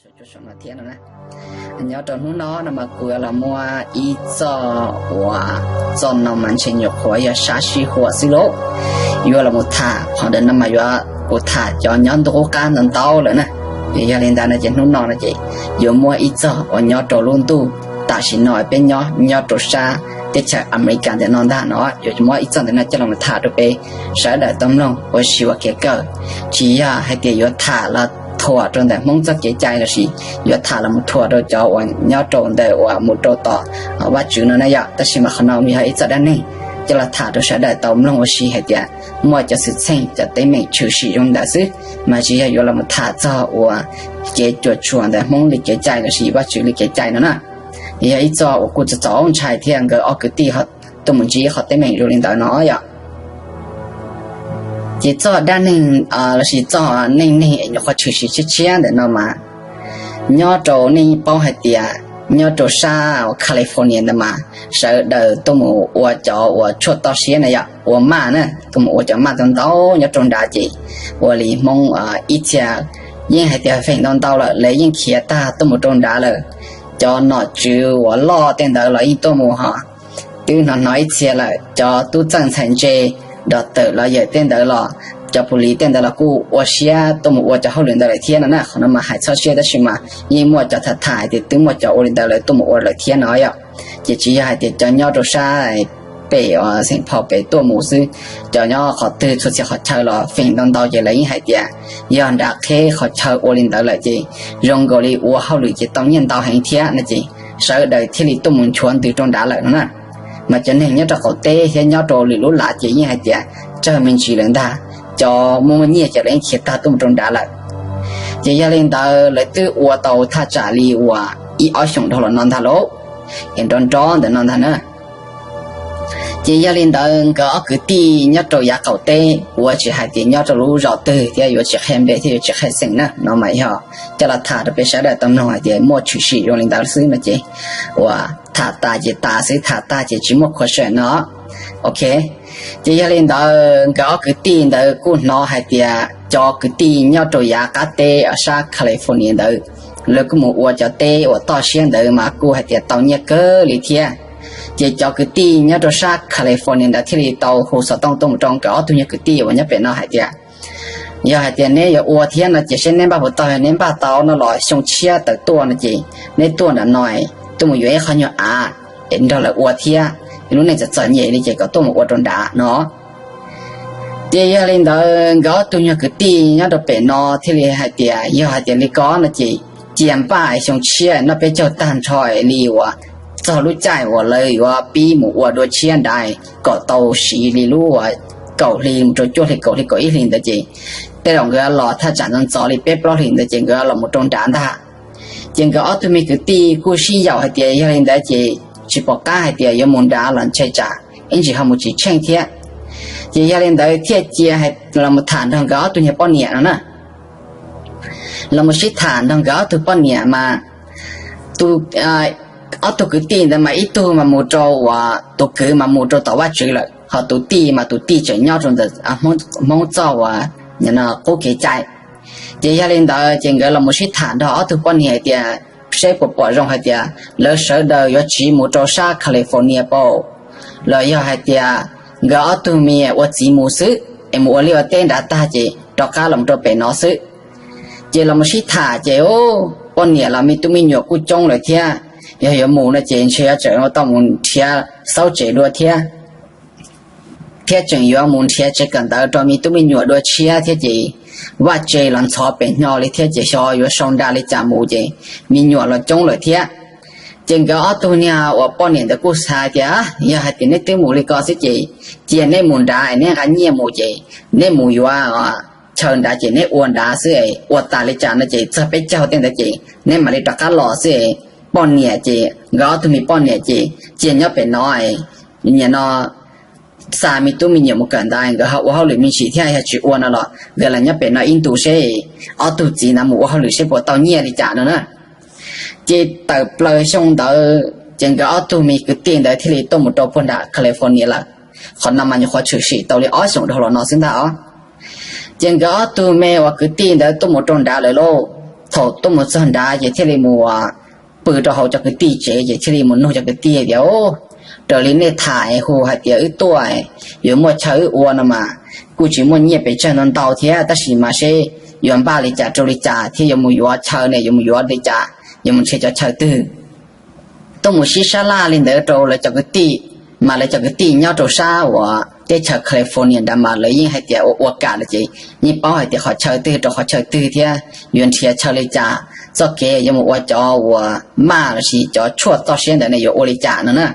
Thiab no, nyob rau hnub no no mas kuv yuav los muaj ib txoj uas txoj no mas ntshe nyuam qhuav yog sab sij huam xwb lauj. Yuav los mus tham qhov ntawm no mas yuav kuv tham cov nyob ntuj qub qab ntau ntau lawm na. Ces yog li ntawd no ces hnub no no ces yuav muaj ib txoj uas nyob rau lub ntuj tam sim no peb nyob nyob rau sab teb chaws Amelikas ntawm no ntag no, yuav muab ib txoj ntawm no coj los tham rau peb sawv daws tau mloog ua si ua kev kawm. Tsis yog hais tias yuav tham los thuam rau ntawm Hmoob txoj kev cai lossis yuav tham los mus thuam rau cov uas nyob rau ntawm uas mus rau tom Vajtswv no na yom. Tab sis mas qhov no yog ib txoj dab neeg coj los tham rau sawv daws tau mloog ua si hais tias muaj cov xwm txheej cov teeb meem tshwm sim zoo li ntawd xwb, mas tsis yog yuav los mus tham txog uas kev cuam tshuam ntawm Hmoob li kev cai lossis Vajtswv li kev cai no na. Yog ib txoj uas kuj txaus txaus ntshai thiab nkawd ob kwv tij tuaj mus ntsib qhov teeb meem zoo li ntawd no yom. Ces txoj dab neeg lossis txoj neej neeg es nyuam qhuav tshwm sim tshiab tshiab ntawm no mas nyob rau nej paub hais tias nyob rau sab California ntawd mas sawv daws tuaj mus ua cov uas tshuaj toj siab na yom, ua maj na, tuaj mus ua cov maj ntau ntau nyob rau nrad ces ua li Hmoob ib txhia yeej hais tias feem ntau ntau lawm lawv yeej khiav tag tuaj mus rau nrad lawm. Cov nom tswv uas loj tej ntawd los yeej tuaj mus ho twb hnov hnov ib txhia lawm. Cov tub txawj ntxhais ntse, doctor los yawm tej ntawd los, cov pus lis tej ntawd los kuj ua siab tuaj mus ua cov hauj lwm ntawd lawm thiab no na. Qhov no mas hais txhob siab tab sis mas yeej muaj cov tham tham hais tias twb muaj cov ua li ntawd lawv tuaj mus ua lawm thiab no yom. Ces tsis yog hais tias cov nyob rau sab pem uas Saint Paul pem tuaj mus xwb, cov nyob qhov twg txhua txhia qhov chaw los feem ntau ntau ces lawv yeej hais tias yog nrad qheb qhov chaw ua li ntawd lawm ces zoo nkaus li ua hauj lwm ces tau nyiaj ntau heev thiab no ces sawv daws thiaj li tuaj mus nchuav ntws rau nrad lawm no na. Mas cov neeg nyob rau qaum teb thiab nyob rau lwm lub lav ces yeej hais tias tsawg me ntsis lawm ntag, cov muaj muaj nyiaj ces lawv yeej khiav tag tuaj mus rau nrad lawm. Ces yog li ntawd lawv twb ua tau thaj tsam li uas ib ob xyoos dhau los no ntag lauj, es nrov nrov ntawm no ntag na. Ces yog li ntawd nkawd ob kwv tij nyob rau yav qaum teb, kuv tsis hais tias nyob rau lub zos twg thiab yuav tsis qhia npe thiab yuav tsis qhia xeem na, no mas yog coj los tham rau peb sawv daws tau mloog hais tias muaj tshwm sim zoo li ntawd xwb no ces uas tham tas ces tas xwb, tham tag ces tsis muaj khuav sawm no. Ok, ces yog li ntawd nkawd ob kwv tij ntawd kuj hnov hais tias cov kwv tij nyob rau yav qab teb sab California ntawd, lawv kuj mus ua cov teb uas toj siab ntawd mas kuj hais tias tau nyiaj kawg li thiab. Ces cov kwv tij nyob rau sab California ntawd thiaj li tau hu xov tooj tuaj mus rau nkawd ob tug nyuag kwv tij uas nyob pem no hais tias yog hais tias neb yuav ua thiab no ces seb neb npaj puas tau, yog neb npaj tau no los xyoo tshiab tawm tuaj no ces neb tuaj nram no tuaj mus yuav ib qho nyuag av es nrog lawv ua thiab, lub neej txom txom nyem li ces kom tuaj mus ua rau nrad no. Ces yog li ntawd nkawd ob tug nyuag kwv tij nyob rau pem no thiaj li hais tias yog hais tias li ko no ces cia npaj xyoo tshiab noj peb caug tag nrho li uas txog lub caij uas lawv yuav pib mus ua dua tshiab nrad kom tau siv li lub uas kaum hli mus rau cuaj hli kaum hli kaum ib hlis ntawd ces tej zaum nkawd los thaj tsam ntxov ntxov li peb plaub hlis ntawd ces nkawd los mus rau nrad ntag. Ces nkawd ob tug me kwv tij kuj sib yaum hais tias yog li ntawd ces tsis pom qab hais tias yuav mus nrad los ntshai tsam ib ntsis ho mus tsis tsheej thiab. Ces yog li ntawd thiaj cia los mus tham nrog nkawd ob tug nyuag poj niam no na. Los mus sib tham nrog nkawd ob tug poj niam mas tus ob tug kwv tij ntawd mas ib tug mas mus rau uas tus kwv mas mus rau tom Vajtswv lawm, ho tus tij mas tus tij tseem nyob rau ntawm Hmoob txoj uas qub kev cai. Ces yog li ntawd ces nkawd los mus sib tham nrog ob tug poj niam hais tias seb puas pom zoo hais tias lawv sawv daws yuav tsiv mus rau sab California pob, los yog hais tias nkawd ob tug me ua txiv mus xwb es mus ua liaj ua teb nrad tag ces rov qab los rau pem no xwb. Ces los mus sib tham ces poj niam los me tub me nyuam kuj coob lawm thiab, yog yuav mus no ces ntshe yuav tseem tau mus nrhiav xauj tsev dua thiab, thiab tseem yuav mus nrhiav tsev kawm ntawv rau me tub me nyuam dua tshiab thiab ces vaj tse los ntxhov pem hnyo li thiab ces xyov yuav sau nra li cas mus ces me nyuam los coob lawm thiab. Ces nkawd ob tug niag uas poj niam ntawd kuj xav tias yog hais tias neb twb mus li ko xwb ces cia neb mus nrad es neb nqa nyiaj mus ces neb mus yuav chaw nrad ces neb ua nrad xwb, ua tas li cas no ces txog peb caug tej ntawd ces neb mam li rov qab los xwb. Poj niam ces nkawd ob tug me poj niam ces cia nyob pem no, nim no xa me tub me nyuam mus kawm ntawv nkawd ho ua hauj lwm me ntsis thiab, yog tsis ua no los nkawd los nyob pem no ib ntus seb ob tug txiv ntawd mus ua hauj lwm seb puas tau nyiaj li cas no na. Ces tawm plaws xyoo ntawd ces nkawd ob tug me kwv tij ntawd thiaj li tuaj mus rau puag nram California lawm. Qhov no mas nyuam qhuav tshwm sim tau li ob xyoos dhau los no xwb ntag os. Ces nkawd ob tug me uas kwv tij ntawd tuaj mus rau nrad lawm lauj. Thaum tuaj mus txog nrad ces thiaj li mus pw rau hauv cov kwv tij tsev ces thiaj li mus nug cov kwv tij tias, Raws li nej tham hu hais tias wb tuaj yuav muaj chaw wb ua no mas kuj tsis muaj nyiaj pes tsawg ntau ntau thiab, tab sis mas seb yuav npaj li cas rau li cas thiab yuav mus yuav chaw ne yuav mus yuav li cas, yuav mus nrhiav cov chaw twg. Tuaj mus sib sab laj li ntawd rau lawv cov kwv tij, mas lawv cov kwv tij nyob rau sab uas teb chaws California nrad mas lawv yeej hais tias ua ua kam lawm ces yeej paub hais tias qhov chaw twg rau qhov chaw twg thiab yuav nrhiav chaw li cas, txoj kev yuav mus ua cov uas maj lossis cov tshuaj txoj siab ntawd ne yuav ua li cas no na.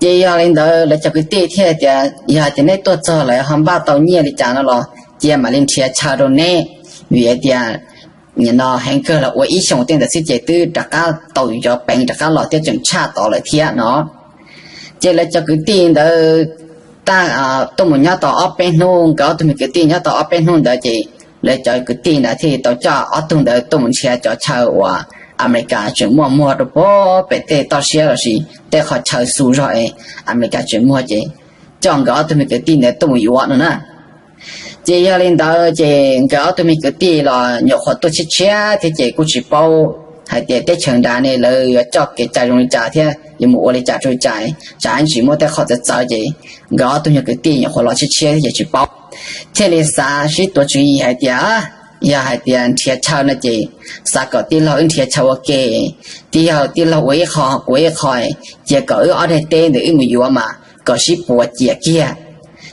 Ces yog li ntawd lawv cov kwv tij thiaj tias, Yog hais tias neb tuaj txog lawm ho npaj tau nyiaj li cas no los cia mam li nrhiav chaw rau neb, vim hais tias nim no heev kawg los ua ib xyoos tej ntawd xwb ces twb rov qab tau cov peev rov qab los thiab tseem tshaj tod lawm thiab no. Ces lawv cov kwv tij ntawd tuaj mus nyob tau ob peb hnub, nkawd ob tug me kwv tij nyob tau ob peb hnub ntawd ces lawv cov kwv tij ntawd thiaj li tau coj ob tug ntawd tuaj mus nrhiav cov chaw uas Amelikas tseem muaj muag rau puag pem tej toj siab lossis tej qhov chaw xu zog es Amelikas tseem muag ces coj nkawd ob tug me kwv tij ntawd tuaj mus yuav no na. Ces yog li ntawd ces nkawd ob tug me kwv tij los nyuam qhuav tuaj tshiab tshiab thiab ces kuj tsis paub hais tias teb chaws nrad ne lawv yuav coj kev cai zoo li cas thiab yuav mus ua li cas rau li cas, tsam ntsis muaj tej qhov txawv txawv ces nkawd ob tug me kwv tij nyuam qhuav los tshiab tshiab thiab ces tsis paub. Thiaj li xav sib tuav tswv yim hais tias, Yog hais tias nrhiav chaw no ces xav kom tij laug wb nrhiav chaw ua ke, tij laug, tij laug ua ib qho kuv ua ib qho, cia kom wb ob daim teb ntawd wb mus yuav mas kom sib puas ciam kiag.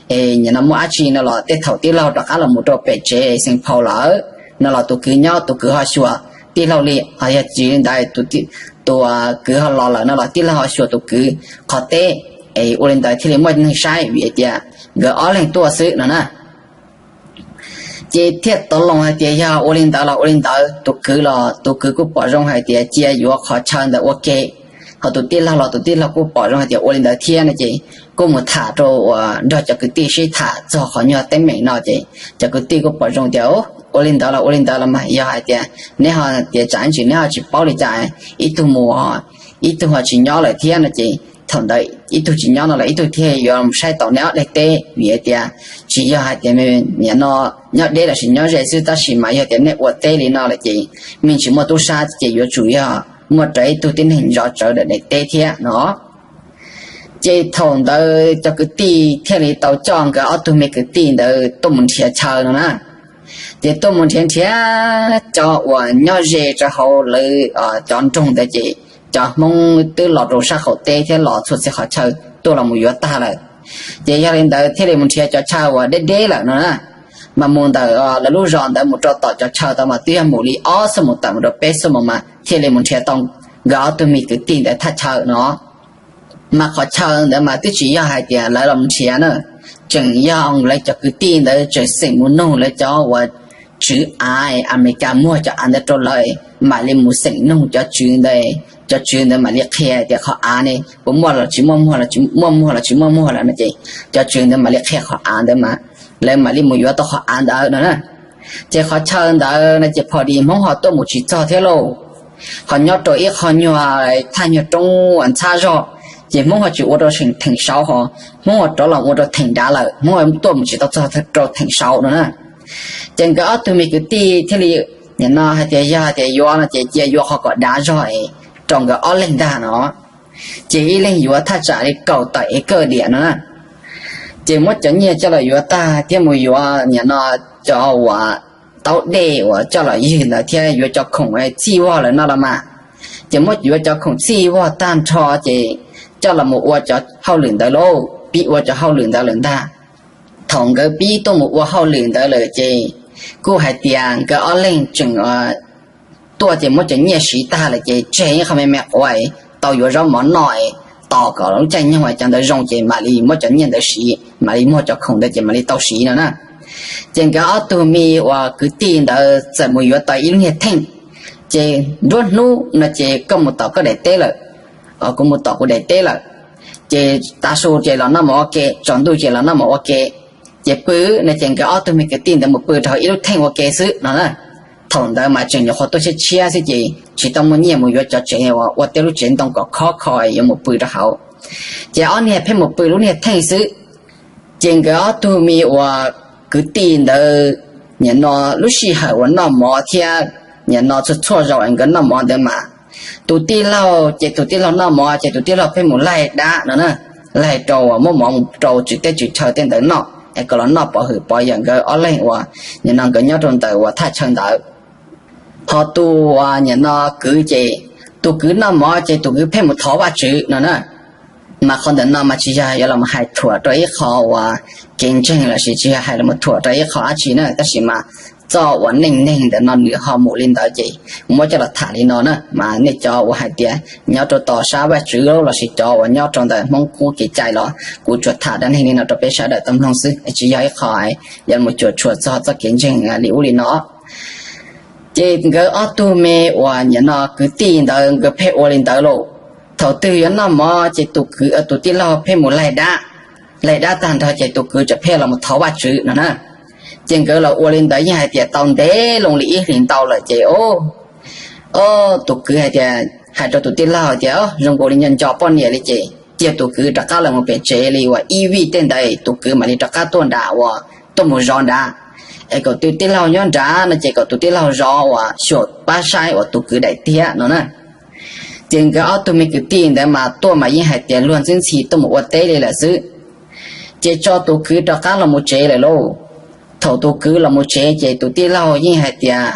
Es nim no muaj dab tsi no los tej thaum tij laug rov qab los mus rau pem tsev xeem phau lawm no los tus kwv nyob tus kwv ho xyuas tij laug li, ho yog tsis li ntawd tus kwv ho los lawm no los tij laug ho xyuas tus kwv qhov teb, es ua li ntawd thiaj li muaj neeg saib vim hais tias nkawd ob leeg tuaj xwb no na. Ces thiaj tau loo hais tias yog ua li ntawd los ua li ntawd, tus kwv los tus kwv kuj pom zoo hais tias cia yuav qhov chaw ntawd ua ke, ho tus tij laug los tus tij laug kuj pom zoo hais tias ua li ntawd thiab no ces kuj mus tham rau uas nrog cov kwv tij sib tham txog qhov nyuag teeb meem no ces cov kwv tij kuj pom zoo tias ua li ntawd los ua li ntawd los mas yog hais tias neb ho tias tsam ntsis neb ho tsis paub li cas, ib tug mus ib tug ho tsis nyob lawm thiab no ces thaum ntawd ib tug tsis nyob no los ib tug thiaj yuav mus saib tau neb ob daim teb vim hais tias tsis yog hais tias nim no nyob deb lossis nyob ze xwb tab sis mas yog tias nej ua teb li no lawm ces me ntsis muaj tub sab ces yuav tsum yog muaj rau ib tug tib neeg zov tsawv daim teb thiab no. Ces thaum ntawd cov kwv tij thiaj li tau coj nkawd ob tug me kwv tij ntawd tuaj mus nrhiav chaw no na. Ces tuaj mus nrhiav nrhiav cov uas nyob ze rau hauv lawv cov nroog ntawd ces cov Hmoob twb los rau sab qaum teb thiab los txhua txhia qhov chaw tuaj los mus yuav tag lawm. Ces yog li ntawd thiaj li mus nrhiav cov chaw uas deb deb lawm no na. Mas mus ntawm lawv lub zos ntawd mus rau tom cov chaw tau mas twb yog mus li ob xuab moos tawm mus rau peb xuab moos mas thiaj li mus nrhiav tau nkawd ob tug me kwv tij ntawd thaj chaw no. Mas qhov chaw ntawd mas twb tsis yog hais tias lawv los nrhiav na, tseem yog lawv cov kwv tij ntawd tseem xeem mus nug lawv cov uas tswv av Amelikas muag cov av ntawd rau lawv, mam li mus xeem nug cov tswv ntawd, cov tswv ntawd mam li qhia tias qhov av ne puas muaj los tsis muaj muag, muaj muag los tsis muaj muag lawm no ces cov tswv ntawd mam li qhia qhov av ntawd mas lawv mam li mus yuav tau qhov av ntawd no na. Ces qhov chaw ntawd no ces phom dis Hmoob ho tuaj mus tsis txog thiab lauj. Ho nyob rau ib qho nyuag thaj nyuag roob ntxhab zog, ces Hmoob ho tsis ua rau theem saud ho, Hmoob ho rov los ua rau theem nrad lawm, Hmoob tuaj mus tsis tau txog rau theem saud no na. Ces nkawd ob tug me kwv tij thiaj li nim no hais tias yog hais tias yuav no ces cia yuav qhov kom dav zog es rau nkawd ob leeg ntag no. Ces ib leeg yuav thaj tsam li kaum tawm ev kawj diam no na. Ces muab cov nyiaj coj los yuav tag thiab mus yuav nim no cov uas taub dej uas coj los ywg ntawd thiab yuav cov khoom txhij vog lawm no los mas. Ces muab yuav cov khoom txhij vog tag nrho ces coj los mus ua cov hauj lwm ntawd lauj, pib ua cov hauj lwm ntawd lawm ntag. Thaum nkawd pib tuaj mus ua hauj lwm ntawd lawm ces kuj hais tias nkawd ob leeg tseem tuaj ces muab cov nyiaj siv tag lawm ces tseg ib qho me me quav tau yuav zaub mov noj, tos kom lub caij nyoog cov ntawd zoo ces mam li muab cov nyiaj ntawd siv, mam li muag cov khoom ntawd ces mam li tau siv no na. Ces nkawd ob tug me uas kwv tij ntawd txawm mus yuav tau ib lub niag theej. Ces nruab hnub no ces koj mus tom koj daim teb lawm, kuv mus tom kuv daim teb lawm. Ces tav su ces los noj mov ua ke, tsaus ntuj ces los noj mov ua ke. Ces pw no ces nkawd ob tug me kwv tij ntawd mus pw rau hauv ib lub theej ua ke xwb no na. Thaum ntawd mas tseem nyuam qhuav tuaj tshiab tshiab xwb ces tsis tau muaj nyiaj mus yuav cov tsev uas ua tej lub tsev ntoo kom khov kho yuav mus pw rau hauv. Ces ob niag pheej mus pw lub niag theej xwb. Ces nkawd ob tug me uas kwv tij ntawd nim no lub sij hawm uas noj mov thiab nim no txhua txhua zaus es nkawd noj mov ntawd mas tus tij laug ces tus tij laug noj mov ces tus tij laug pheej mus laig dab no na, laig rau uas muab mov mus rau tswv teb tswv chaw tej ntawd noj es kom los noj pov hwm pov yawm nkawd ob leeg uas nim no nkawd nyob rau ntawm uas thaj chaw ntawd. Ho tus uas nim no kwv ces tus kwv noj mov ces tus kwv pheej mus thov Vajtswv no na. Mas qhov ntawm no mas tsis yog yuav los hais thuam rau ib qho uas kev ntseeg lossis tsis yog hais los thuam rau ib qho dab tsi na, tab sis mas txoj uas neej neeg ntawm no nws ho mus li ntawd ces muab coj los tham li no na. Mas nej cov uas hais tias nyob rau tom sab Vajtswv lossis cov uas nyob rau ntawm Hmoob qub kev cai los kuv tsuas tham dab neeg li no rau peb sawv daws tau mloog xwb, tsis yog ib qho yuav mus cuam tshuam txog txoj kev ntseeg li ub li no. Ces nkawd ob tug me uas nim no kwv tij ntawd nkawd pheej ua li ntawd lauj. Thaum twg yuav noj mov ces tus kwv tus tij laug pheej mus laig dab, laig dab tag nrho ces tus kwv tseem pheej los mus thov Vajtswv no na. Ces nkawd los ua li ntawd yeej hais tias tau ntev loo li ib hlis ntau lawm ces o, o, tus kwv hais tias, hais rau tus tij laug tias zoo nkaus li nco nco poj niam li ces cia tus kwv rov qab los mus pem tsev li uas ib vij tej ntawd tus kwv mam li rov qab tuaj nram uas tuaj mus zov nrad, es kom tus tij laug nyob nrad no ces kom tus tij laug zov uas xyuas pab saib uas tus kwv daim tiab no na. Ces nkawd ob tug me kwv tij ntawd mas tuaj mas yeej hais tias luag ntxwb ntxhi tuaj mus ua teb li lawm xwb. Ces tso tus kwv rov qab los mus tsev lawm lauj. Thaum tus kwv los mus tsev ces tus tij laug yeej hais tias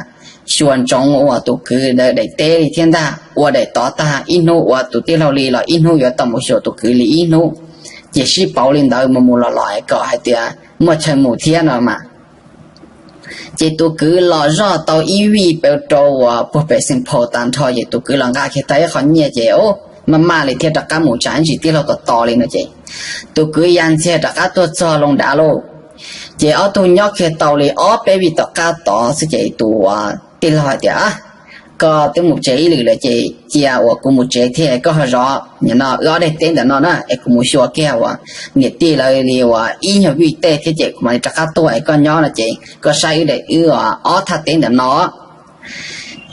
xyuas ntsoov uas tus kwv ntawd daim teb li thiab ntag, ua daim tov tag ib hnub ua tus tij laug li los ib hnub yuav tau mus xyuas tus kwv li ib hnub. Ces sib pauv li ntawd mus mus los los kom hais tias muaj chaw mus thiab no mas. Ces tus kwv los zoj tau ib vij pem rau uas puag pem Xeem Phaus tag nrho ces tus kwv los nqa kiag tau ib qho nyiaj ces o, maj maj li thiab rov qab mus tsam ntsis tij laug tos tos li no ces tus kwv ya ntxiag rov qab tuaj txog loo nrad lauj. Ces ob tug nyob kiag tau li ob peb vij tom qab tod xwb ces tus tij laug hais tias koj twb mus tsev ib lwm lawm ces cia uas kuv mus tsev thiab koj ho zov nim no wb ob daim teb ntawm no na es kuv mus xyuas kiag uas niam tij lawv li uas ib nyuag vij tej thiab ces kuv mam li rov qab tuaj es koj nyob no ces koj saib wb daim wb ob thaj teb ntawm no.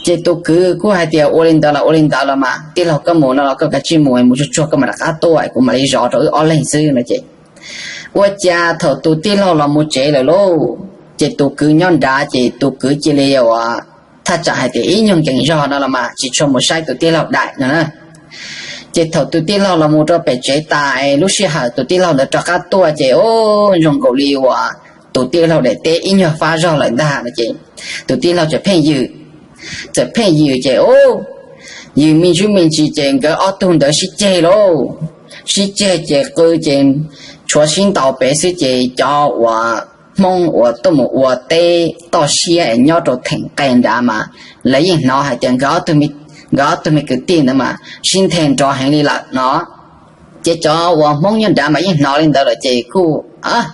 Ces tus kwv kuj hais tias ua li ntawd los ua li ntawd los mas tij laug koj mus no los koj kav tsij mus mus tsuag tsuag koj mam rov qab tuaj es kuv mam li zov rau wb ob leeg xwb no ces ua cas thaum tus tij laug los mus tsev lawm lauj, ces tus kwv nyob nrad ces tus kwv cia li uas thaj tsam hais tias ib nyuag nkees zog no los mas tsis tshua mus saib tus tij laug daim no na. Ces thaum tus tij laug los mus rau pem tsev tas es lub sij hawm tus tij laug ntawd rov qab tuaj ces o, zoo nkaus li uas tus tij laug daim teb ib nyuag fab zog lawm ntag no ces tus tij laug txawm pheej yws, txawm pheej yws ces o, yws me ntsis me ntsis ces nkawd ob tug ntawd sib ceg lauj. Sib ceg ces qw ces tshuav sib ntaus pem xwb ces cov uas Hmoob uas tuaj mus ua teb toj siab es nyob rau theem qe nrad mas lawv yeej hnov hais tias nkawd ob tug me kwv tij ntawd mas sib nthe nrov heev li lawm no. Ces cov uas Hmoob nyob nrad mas yeej hnov li ntawd lawm ces kuj,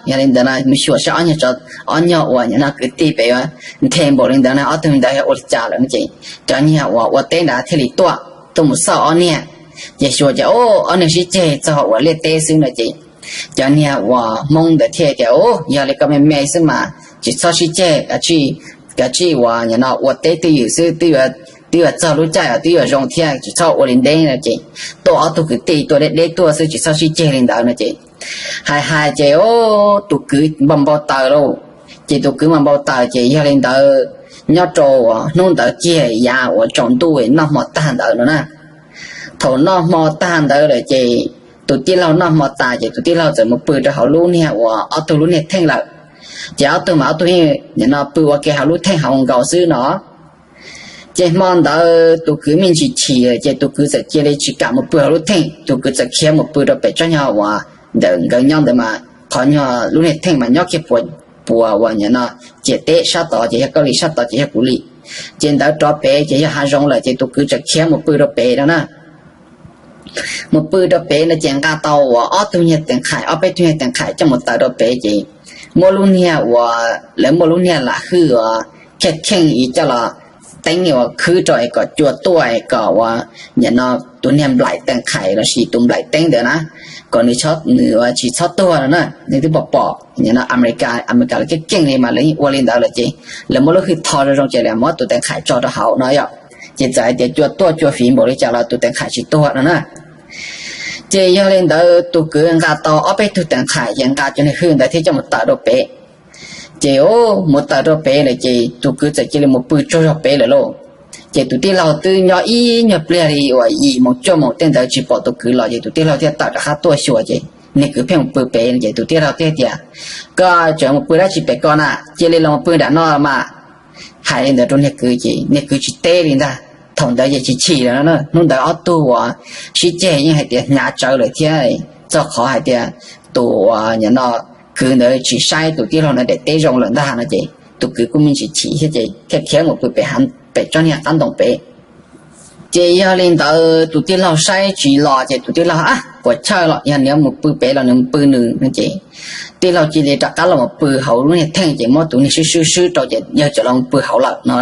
yog li ntawd no mus xyuas saib ob nyuag, ob nyuag uas nim no kwv tij pem nthe npaum li ntawd no ob tug ntawd yog ua li cas lawm no ces cov niag uas ua teb nrad thiaj li tuaj, tuaj mus xauj ob niag. Ces xyuas ces o, ob niag sib ceg txog uas liaj teb xwb no ces cov niag uas Hmoob ntawd thiaj tias o, yog li koj me me xwb mas tsis txhob sib ceg, kav tsij uas nim no ua teb twj ywm xwb, twb yuav txog lub caij uas twb yuav zoo thiab tsis txhob ua li ntawd no ces tuaj ob tug kwv tij tuaj deb deb tuaj xwb tsis txhob sib ceg li ntawd no ces hais hais ces o, tus kwv npau npau taws lauj. Ces tus kwv mas npau taws ces yog li ntawd nyob rau uas hnub ntawd kiag yav uas tsaus ntuj noj hmo tag ntawd no na. Thaum noj hmo tag ntawd lawm ces tus tij laug noj hmo tas ces tus tij laug txawm mus pw rau hauv lub niag uas ob tug lub niag theej lawm. Ces ob tug mas ob tug nim no pw ua ke hauv lub theej hauv nkaus xwb no. Ces hmo ntawd tus kwv me ntsis chim ces tus kwv txawm cia li tsis kam mus pw hauv lub theej, tus kwv txawm khiav mus pw rau pem tsob nyuag uas ntawm nkawd nyob ntawd mas qhov nyuag lub niag theej mas nyob kiag puas, puas uas nim no ciam teb sab tod ces yog koj li, sab tod ces yog kuv li. Ces ntawd rov pem ces yog hav zoov lawm ces tus kwv txawm khiav mus pw rau pem no na. Mus pw rau pem no ces nqa tau uas ob tug niag tees qhaim, ob peb tug niag tees qhaim coj mus taws rau pem ces muab lub niag uas lawv muaj lub niag lam hwj uas kheej kheej coj los teeb uas khwb rau es kom cua tuaj es kom uas nim no tus niag nplaim tees qhaim lossis tus nplaim teeb ntawd na kom nws, nws tsis txhob tuag no na. Nws twb pom pom nim no Amelikas, Amelikas lawv keej keej li mas lawv yeej ua li ntawd lawm ces lawv muab lub hwj tho zoo zoo ces lawv muab tus tees qhaim tso rau hauv no yom. Ces txawm hais tias cua tuaj cua fiv npaum li cas los tus tees qhaim tsis tuag no na. Ces yog li ntawd tus kwv nqa tau ob peb tug tees qhaim ces nqa cov niag hwj ntawd thiab coj mus taws rau pem. Ces mus taws rau pem lawm ces tus kwv txawm cia li mus pw tsaug zog pem lawm lauj. Ces tus tij laug twb nyob ib nyuag pliag li uas yim moos cuaj moos tej ntawd tsis pom tus kwv los ces tus tij laug thiaj tawm rov qab tuaj xyuas ces niag kwv pheej mus pw pem no ces tus tij laug thiaj tias, koj tseem mus pw dab tsi pem ko na, cia li los mus pw nram no mas. Hais li ntawd rau niag kwv ces niag kwv tsis teb li ntag. Thaum ntawd ces chim chim lawm no, hnub ntawd ob tug uas sib ceg yeej hais tias hnyav tsawv lawm thiab, txog qhov hais tias tus uas nim no kwv ntawd tsis saib tus tij laug ntawd daim teb zoo lawm ntag no ces tus kwv kuj me ntsis chim thiab ces thiaj khiav mus pw pem, pem tsob niag qab ntoo pem. Ces yog li ntawd tus tij laug saib tsis los ces tus tij laug, a, puas chawj los yog nws mus pw pem los nws mus pw nws no ces tij laug cia li rov qab los mus pw hauv lub niag theej ces muab tus niag swb swb swb rau ces yawg txawm los mus pw hauv lawm no.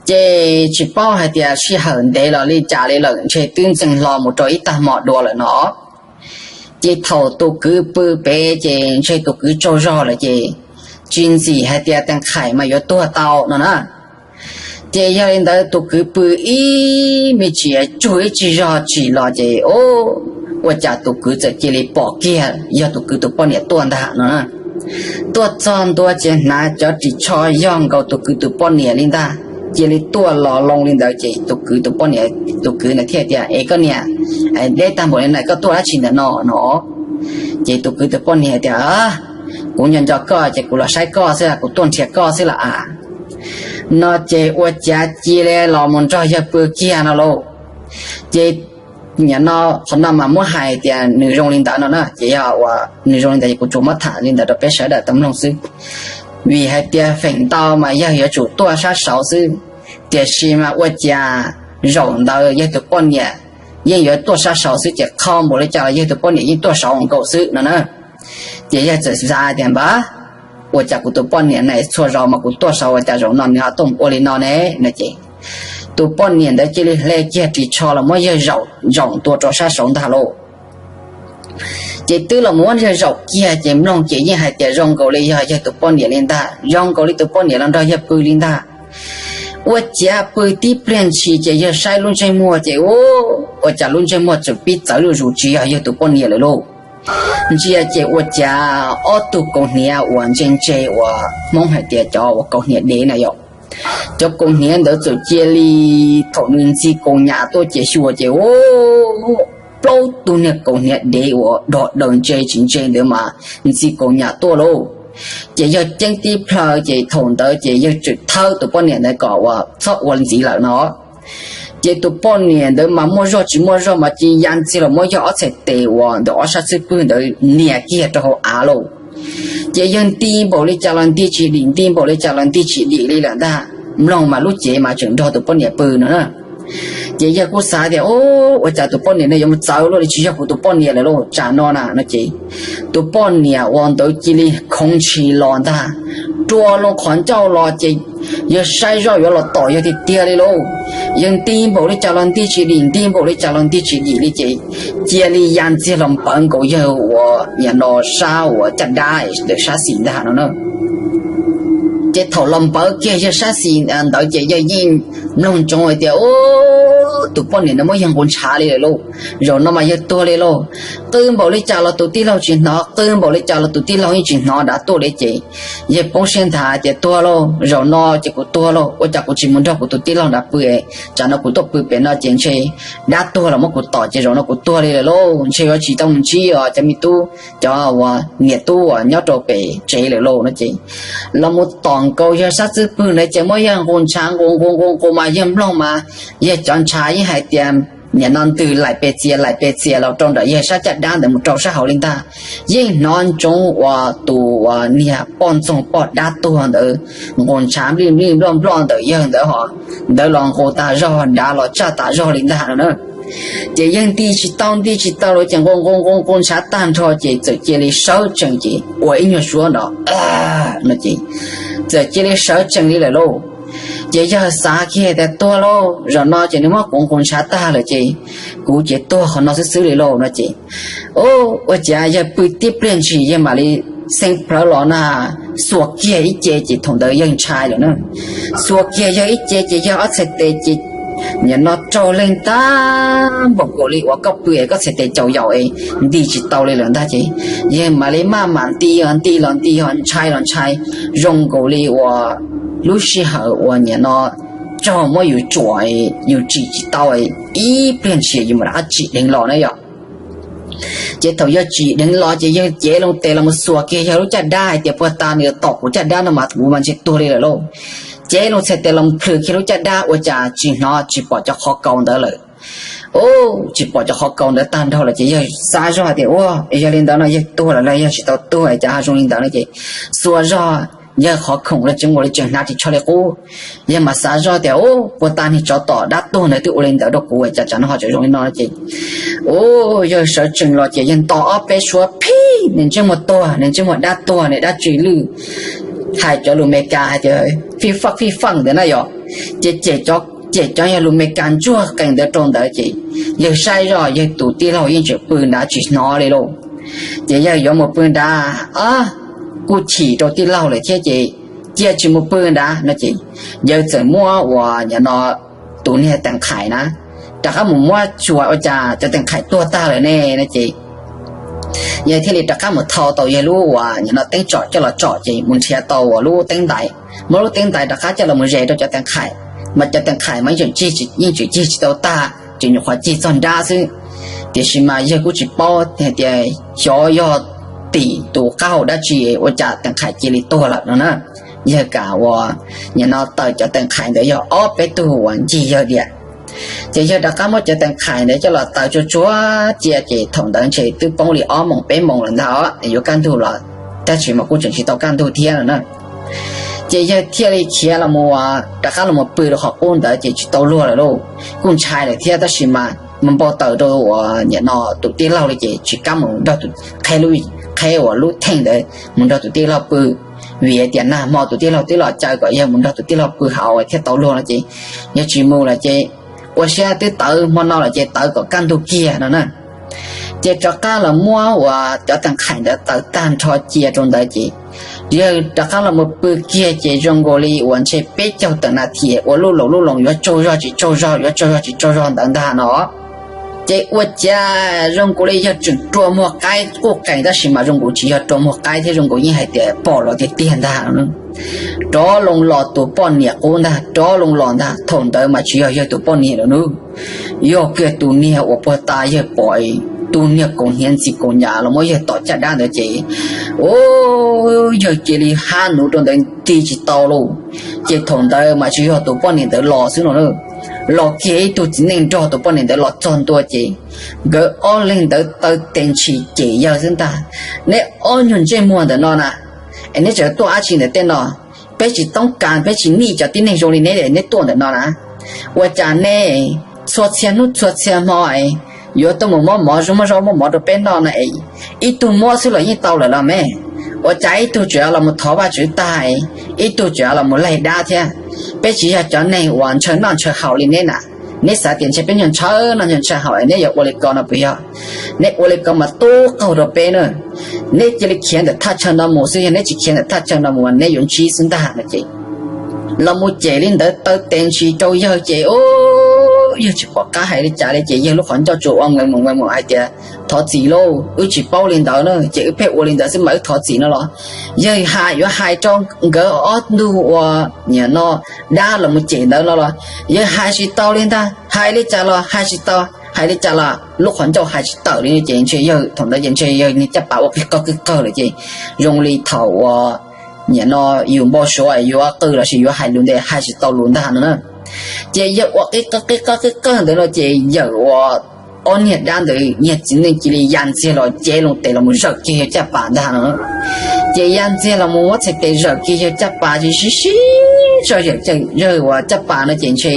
Ces tsis paub hais tias sij hawm ntev los li cas li lawm ntshe twb ntxeev hlo mus rau ib tag hmo dua lawm no. Ces thaum tus kwv pw pem ces ntshe tus kwv tsaug zog lawm ces tsis ntxim hais tias tees khais mas yuav tuag tau no na. Ces yog li ntawd tus kwv pw ib me ntsis tsaug ib tsig zog tsim los ces, ua cas tus kwv txawm cia li pom kiag yog tus kwv tus poj niam tuaj ntag no. Tuaj txog ntua ces hnav cov ris tsho yog nkaus tus kwv tus poj niam li ntag, cia li tuaj los loo li ntawd ces tus kwv tus poj niam, tus kwv ntawd thiaj tias, es koj niam, deb tag npaum li na koj tuaj dab tsi ntawm no no? Ces tus kwv tus poj niam tias, kuv nco nco koj ces kuv los saib koj xwb, kuv tuaj nrhiav koj xwb las as. No ces ua cas cia li los mus nrog yawg pw kiag no lauj. Ces nim no qhov no mas muab hais tias nws zoo li ntawd no na ces yog uas nws zoo li ntawd ces kuv tsuas muab tham li ntawd rau peb sawv daws tau mloog xwb. Vim hais tias feem ntau mas yawg yuav tsum tuaj sab saud xwb, tiam sis mas ua cas zaum ntawd yawg tus poj niam yeej yuav tuaj sab saud xwb ces qhov npaum li cas los yawg tus poj niam yeej tuaj saud nkaus xwb no na. Ces yawg txawm xav tias npab, ua cas kuv tus poj niam ne txhua zaus mas kuv tuaj saud ua cas zaum no nws ho tuaj ua li no ne no ces tus poj niam ntawd cia li hle kiag ris tsho los muab yawg zaum ntua rau sab saud ntag lauj. Ces twb los mus muab yawg zaum kiag ces mloog ces yeej hais tias zoo nkaus li yog yawg tus poj niam li ntag, zoo nkaus li tus poj niam los nrog yawg pw li ntag. Ua ciav pw tib pliag ntshis ces yawg saib lub ntsej muag ces ua cas lub ntsej muag txawm pib txawv zuj zus tsis yog yawg tus poj niam lawm lauj. Ntsia ces ua cas ob tug kaus hniav uas ntse ntse uas Hmoob hais tias cov uas kaus hniav dev na yom, cov kaus hniav ntawd txawm cia li, thaum nws ntxig kaus hniav tuaj ces xyuas ces ua plaub tug niag kaus hniav dev uas dog daws ntse tsis ntse ntawd mas ntxig kaus hniav tuaj lauj. Ces yawg ceeb tib plhaw ces thaum ntawd ces yawg txawm thawb tus poj niam ntawd kom uas txhob ua ntxiv lawm no. Ces tus poj niam ntawd mas muaj zog tsis muaj zog mas cia li ya ntxiag los muab yawg ob txhais tes uas ntawm ob sab xub pwg ntawd nias kiag rau hauv av lauj. Ces yawg nti npaum li cas los nti tsis dim, nti npaum li cas los nti tsis dim li lawm ntag. Mloog mas lub cev mas tseem nrog tus poj niam pw no na. Ces yawg kuj xav tias, ua cas tus poj niam no yuav mus txawv luaj li, tsis yog kuv tus poj niam lawm lauj tsam no na no ces tus poj niam uas ntawd cia li khoov ntshis los ntag, rua loo qhov ncauj los ces yawg saib zoj yuav los tom yawg tiag tiag li lauj. Yawg nti npaum li cas los nti tsis dim, nti npaum li cas los nti tsis dim li ces cia li ya ntxiag los npawv nkaus yawg uas nim no sab uas caj dab ntawm sab xis ntag no na. Ces thaum los npawv kiag yawg sab xis ntawd ces yawg yeej mloog ntsoov hais tias, tus poj niam no muab yawg nqus ntshav li lawm lauj, zaum no mas yawg tuag li lauj. Qw npaum li cas los tus tij laug tsis hnov, qw npaum li cas los tus tij laug yeej tsis hnov dav tuaj li ces yawg poob siab nthav tias tuag lauj, zaum no ces kuv tuag lauj, ua cas kuv tsis mus nrog kuv tus tij laug nrad pw, tsam no kuv tuaj pw pem no ces ntshe dab tuag los muab kuv tom ces zaum no kuv tuag li lawm lauj, ntshe yuav tsis tau mus ntsib os cov me tub, cov uas niam tub uas nyob rau pem tsev lawm lauj no ces los mus tom nkaus yawg sab xub pwg ntawd ces muab yawg nqus ntshav nqus nqus nqus nqus mas yawg mloog mas yawg cov ntshav yeej hais tias nim no ntws laim pes txias laim pes txias los rau nram yawg sab caj dab ntawd mus rau sab hauv li ntag. Yeej hnov ntsoov uas tus uas niag poj ntxoog poj dab tuag ntawd nqus ntshav nplij nplij nploj nploj ntawm yawg ntawd ho, ntawd los nqus tas zog, dav los tsaj tas zog li ntag no na. Ces yawg nti tsis tau nti tsis tau lawm ces nqus nqus nqus nqus ntshav tag nrho ces txawm cia li sawv tsees ces ua ib nyuag suab nrov no ces txawm cia li sawv tsees li lawm lauj. Ces yawg xav kiag tias tuag lauj, zaum no ces nws muab kuv nqus ntshav tag lawm ces kuv ces tuag qhov no xwb xwb li lauj no ces ua cas yawg pw tib pliag ntshis yawg mam li xeev plawv los na, xuas kiag ib ce ces thaum ntawd yawg ntshai lawm na. Xuas kiag yawg ib ce ces yawg ob txhais tes ces nim no raug leeg tag npaum nkaus li uas koj pw es koj txhais tes caum yaum es nti tsis tau li lawm ntag ces yawg mam li maj mam nti os nti los nti os ntshai los ntshai, zoo nkaus li uas lub sij hawm uas nim no tsaug muab yus tsuam, yus tsim tsis tau, ib pliag ntshis yus mam rov qab tsim dheev los na yog. Ces thaum yawg tsim dheev los ces yawg cev loo tes los mus xuas kiag yawg lub caj dab hais tias, puag ta nws tom kuv caj dab no mas kuv mas ntshe tuag li lawm lauj. Cev loo txhais tes los mus plhws kiag lub caj dab ua cas tsis hnov tsis pom cov qhov kaus ntawd lawm. Ub, tsis pom cov qhov kaus ntawd tag nrho lawm ces yawg xav zog tias, ua, yog li ntawd no yawg tuag lawm los yog tsis tau tuag cas ho zoo li ntawd no ces xuas zog yawg qhov khoom los tseem ua li tseem hnav tsis tsho li qub. Yawg mas xav zog tias, ub, puag ta niag tsov tom dab tuag ntawd twb ua li ntawd rau kuv cas tsam no ho tseem zoo li no ces, ub, yawg sawv tsees los ces yawg nto ob peb suab phib, niag ntsej muag tuag, niag ntsej muag dab tuag, niag dab tsw lwj, hais cov lus Meskas hais tias fij faj fij faj ntawd na yog. Ces cem cov yawg lus Meskas ntsuag qees ntawd rau ntawd ces yawg saib zoj yawg tus tij laug yeej tseem pw nrad tsis hnov li lauj. Ces yawg yuav mus pw nrad, kuj chim rau tij laug lawm thiab ces cia tsis mus pw nrad no ces yawg txawm muab uas nim no tus niag tees qhais na rov qab mus muab tsuas ua cas cov tees qhais tuag tag lawm ne no ces yawg thiaj li rov qab mus thau tau yawg lub uas nim no teeb tsom coj los tsom ces mus nrhiav tau uas lub teeb ntais, muab lub teeb ntais rov qab coj los mus zes rau cov tees qhais, mas cov tees qhais mas yeej tseem cig tsis tau tag, tseem nyuam qhuav cig txog nrab xwb. Tiam sis mas yawg kuj tsis paub hais tias xyov yog tim tus qab hau dab tsi ua cas tees qhais cia li tuag lawm no na. Yawg kam uas nim no taws cov tees qhais ntawd yog ob peb tug uas ncig yawg diam. Ces yawg rov qab muab cov tees qhais ntawd coj los taws tsuag tsuag cia ces thaum ntawd ntshe twb poob li ob moos peb moos lawm ntag os, yuav kaj ntug los tab sis mas kuj tseem tsis tau kaj ntug thiab no na. Ces yawg thiaj li khiav los rov qab los pw rau qhov qub ntawd ces tsis tau luag lawm lauj. Kuj ntshai lawm thiab tab sis mas mus npau taws rau uas nim no tus tij laug li ces tsis kam mus nrog tus qheb, qheb uas lub theej ntawd mus nrog tus tij laug pw, vim tias nag hmo tus tij laug twb los caw kom yawg mus nrog tus tij laug pw hauv thiaj tau luag no ces yawg tsis mus lawm ces ua siab twb tawv hmo no lawm ces tawv kom kaj ntug kiag no na. Ces rov qab los muab uas cov tees qhais ntawd taws tag nrho cia rau ntawd ces yawg rov qab los mus pw kiag ces zoo nkaus li uas ntshe peb caug tawm nas this ua lub loos lub loos yuav tsaug zog tsis tsaug zog yuav tsaug zog tsis tsaug zog ntawd ntag no. Ces ua cas zoo nkaus li yawg tseem rua muag qaib quj qees tab sis mas zoo nkaus tsis yog rua muag qaib thiab zoo nkaus yeej hais tias pom los tiag tiag ntag. Rov loo los tus poj niam qub ntag, rov loo los ntag, thaum ntawd mas tsis yog yawg tus poj niam lawm nawb, yog kiag tus niag uas puag ta yawg pom, tus niag kaus hniav ntxi kaus nyav los muab yawg tom caj dab ntawd ces, ub, yawg cia li hab nuv rau ntawd nti tsis tau lauj. Ces thaum ntawd mas tsis yog tus poj niam ntawd los xwb no na, los kiag ib tug txiv neej nrog tus poj niam ntawd los txog ntua ces nkawd ob leeg ntawd taw tes ntshis cem yawg xwb ntag. Neb ob nyuag ntsej muag ntawm no na, es neb tseem tuaj dab tsi ntawm tej no? Peb tsis toob kas, peb tsis nij cov tib neeg zoo li neb, neb tuaj ntawm no na. Ua cas neb txhua txhia hnub txhua txhia hmo yuav tuaj mus muab mov, muab zaub muab mov rau peb noj no es ib tug muab xwb los yeej tau lawm los me? Ua cas ib tug tseem los mus thov Vajtswv tag, ib tug tseem los mus laig dab thiab? Peb tsis yog cov neeg uas ntshaw noj ntshaw haus li neb na. Neb xav tias ntshe peb nyuag ntshaw noj ntshaw haus es neb yuav ua li ko no puas yog? Neb ua li ko mas tub qaug rau peb na. Neb cia li khiav ntawm thaj chaw no mus xwb, yog neb tsis khiav ntawm thaj chaw no mus neb yuav ntsib xwb ntag no ces los mus cem li ntawd taw tes ntshis rau yawg ces, ub, yawg tsis pom qab hais li cas li ces yawg lub qhov ncauj tsuas ua nqe mus nqe mus hais tias, thov txim lauj, wb tsis paub li ntawd na ces wb pheej ua li ntawd xwb mas wb thov txim no los. Yawg hais yuav hais rau nkawd ob tug uas nim no dab los mus cem ntawd no los yawg hais tsis tau li ntag, hais li cas los hais tsis tau, hais li cas los lub qhov ncauj hais tsis tawm li ces ntshe yawg thaum ntawd ces ntshe yawg niag caj pas ua qig qawg qig qawg lawm ces zoo li thaum uas nim no yus npau suav yuav qw los sis yuav hais lus ntawd hais tsis tau lus ntag no na. Ces yawg ua qig qawg qig qawg qig qawg ntawd no ces yawm uas ob niag dab ntawd niag txiv neej cia li ya ntxiag los cev loo tes los mus zawm kiag yawg caj pas ntag no. Ces ya ntxiag los mus muab txhais tes zawm kiag yawg caj pas ces sib sib zog zawm yawg uas caj pas no ces ntshe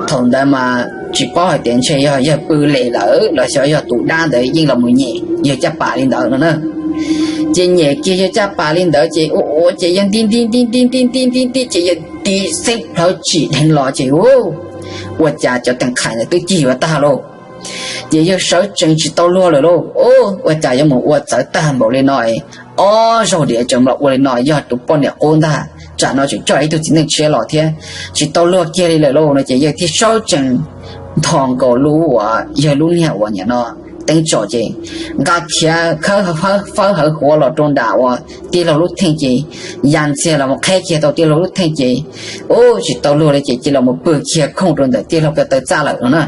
thaum ntawd mas tsis paub hais tias ntshe yog yawg pw lem lawm los xyov yog tus dab ntawd yeej los mus nyem yawg caj pas li ntawd no na. Ces nyem kiag yawg caj pas li ntawd ces ua ua ces yawg nti nti nti nti nti nti nti nti ces yawg nti xeeb plhawv tsim dheev los ces, ua cas cov tees qhais ntawd twb cig yuav tag lauj. Ces yawg sawv tsees tsis tau luag lawm lauj, ua cas yuav mus ua txawv tag npaum li no, ob zaug diam tseem los ua li no, yog tus poj niam qub ntag, tsam no tseem coj ib tug txiv neej tshiab los thiab, tsis tau luag kiag li lawm lauj no ces yawg thiaj sawv tsees nthos nkaus lub uas yawg lub niag uas nim no teeb tsom ces nqa khiav khawb fawb hawv huav los rau nram uas tij laug lub theej ces ya ntxiag los mus qheb kiag tau tij laug lub theej ces, ub, tsis tau luag li ces cia los pw kiag khooj rau ntawm tij laug ko taw txaj lawm no na.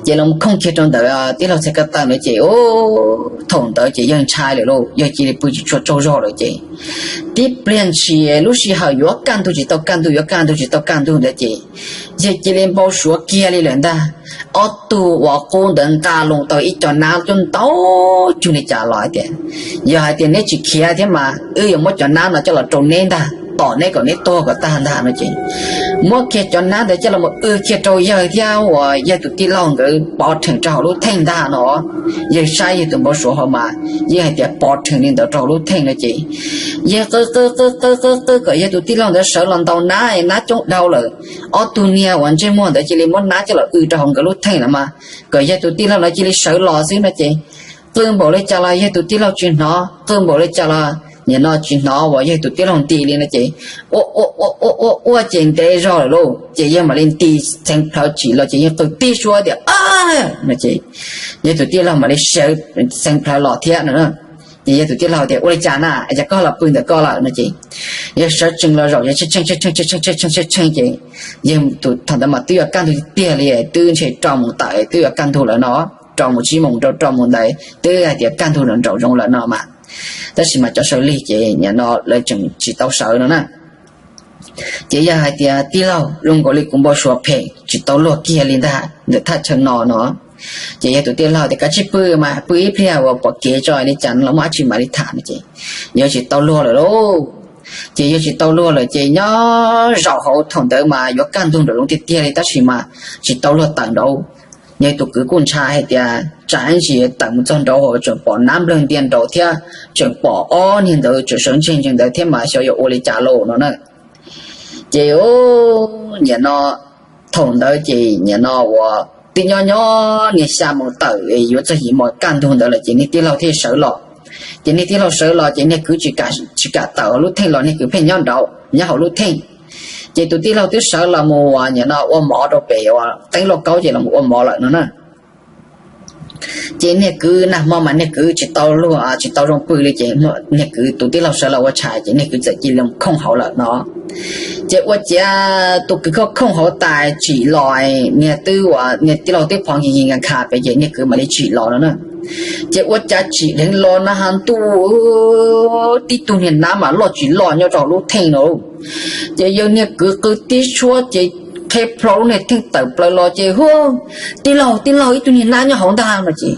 Ces los khooj kiag rau ntawm tij laug txhais ko taw ntawd ces, ub, thaum ntawd ces yawg ntshai lawm lauj, yawg cia li pw tsis tshua tsaug zog lawm ces tib pliag ntshis lub sij hawm yuav kaj ntug tsis tau kaj ntug, yuav kaj ntug tsis tau kaj ntug ntawd ces yawg cia li npau suav kiag li lawm ntag. Ob tug uas qub ntawd nqa loo tau ib co nab coj ntau cuag li cas los hais tias, yog hais tias neb tsis khiav thiab mas wb yuav muab cov nab no coj los rau neb ntag, tom neb kom neb tuag kom tag ntag no ces muab kiag cov nab ntawd coj los mus w kiag rau yawg thiab uas yawg tus tij laug nkawd pov rhees rau hauv lub theej ntag no. Yawg saib yawg tus npau suav hauv mas yeej hais tias pov rhees li ntawd rau hauv lub theej no ces yawg qw qw qw qw qw qw kom yawg tus tij laug ntawd sawv los ntaus nab, nab coob dhau lawm. Ob tug niag uas ntsej muag ntawd cia li muab nab coj los w rau hauv nkawd lub theej lawm mas kom yawg tus tij laug ntawd cia li sawv los xwb no ces qw npaum li cas los yawg tus tij laug tsis hnov, qw npaum li cas los nim no tsis hnov uas yawg tus tij laug nti li no ces ua ua ua ua ua ces ntev zog lawm lauj ces yawg mam li nti xeev plhawv tsim los ces yawg qw tib suab tias, a, no ces yawg tus tij laug mam li sawv xeev plhawv los thiab no. Ces yawg tus tij laug tias, ua li cas na, cas koj los pw ntawm koj lawm no ces yawg sawv tsees los zaum ces tshee tshee tshee tshee ces yawg tus thaum ntawd mas twb yuav kaj ntug tiag tiag li, twb ntshe rau mus tawm twb yuav kaj ntug lawm no, rau mus tsib moos rau rau mus ntawd twb hais tias kaj ntug nraum zoov lawm no mas, tab sis mas cov sawv lig ces nim no lawv tseem tsis tau sawv no na. Ces yawg hais tias, tij laug, zoo nkaus li kuv npau suav phem tsis tau luag kiag li ntag ntawm thaj chaw no no. Ces yawg tus tij laug tias, kav tsij pw mas pw ib pliag uas pom kev tso li cas los muaj dab tsi mam li tham no ces yawg tsis tau luag lawm lauj. Ces yawg tsis tau luag lawm ces nyob zaum hauv thaum ntawd mas yuav kaj ntug nraum zoov tiag tiag li tab sis mas tsis tau luag tawm nraud. Yawg tus kwv kuj ntshai hais tias tsam ib ntsis tawm mus txog nraud hauv tseem pom nab nplawg ntia nraud thiab tseem pom ob niag ntawd tseem sawv ntseg ntsees ntawd thiab mas xyov yuav ua li cas lauj no na. Ces nim no thaum ntawd ces nim no uas twb nyob nyob niag xya moos tawm yuav txog yim moos kaj ntug ntawd lawm ces niag tij laug thiaj sawv los. Ces niag tij laug sawv los ces niag kwv tsis kam tawm lub theej los, niag kwv pheej nyob nraud nyob hauv lub theej. Ces tus tij laug twb sawv los mus uas nim no ua mov rau pem uas teeb lauj kaub ces los ua mov lawm no na. Ces niag kwv nag hmo mas niag kwv tsis tau luag tsis tau zoo pw li ces niag kwv tus tij laug sawv los ua tshais ces niag kwv txawm cia li los khooj hauv lawm no. Ces ua ciav tus kwv khooj khooj hauv tas tsim los, niag twb uas niag tij laug twb phov nkig nkig nkag nkag pem ces niag kwv mam li tsim los no na. Ces ua cas tsim dheev los na has ntuj, tib tug niag nab mas loj tsis loj nyob rau lub theej no. Ces yawg niag kwv qw tib suab ces qheb plho lub niag theej tawm plaws los ces, hu, tij laug, tij laug, ib tug niag nab nyob hauv ntag no ces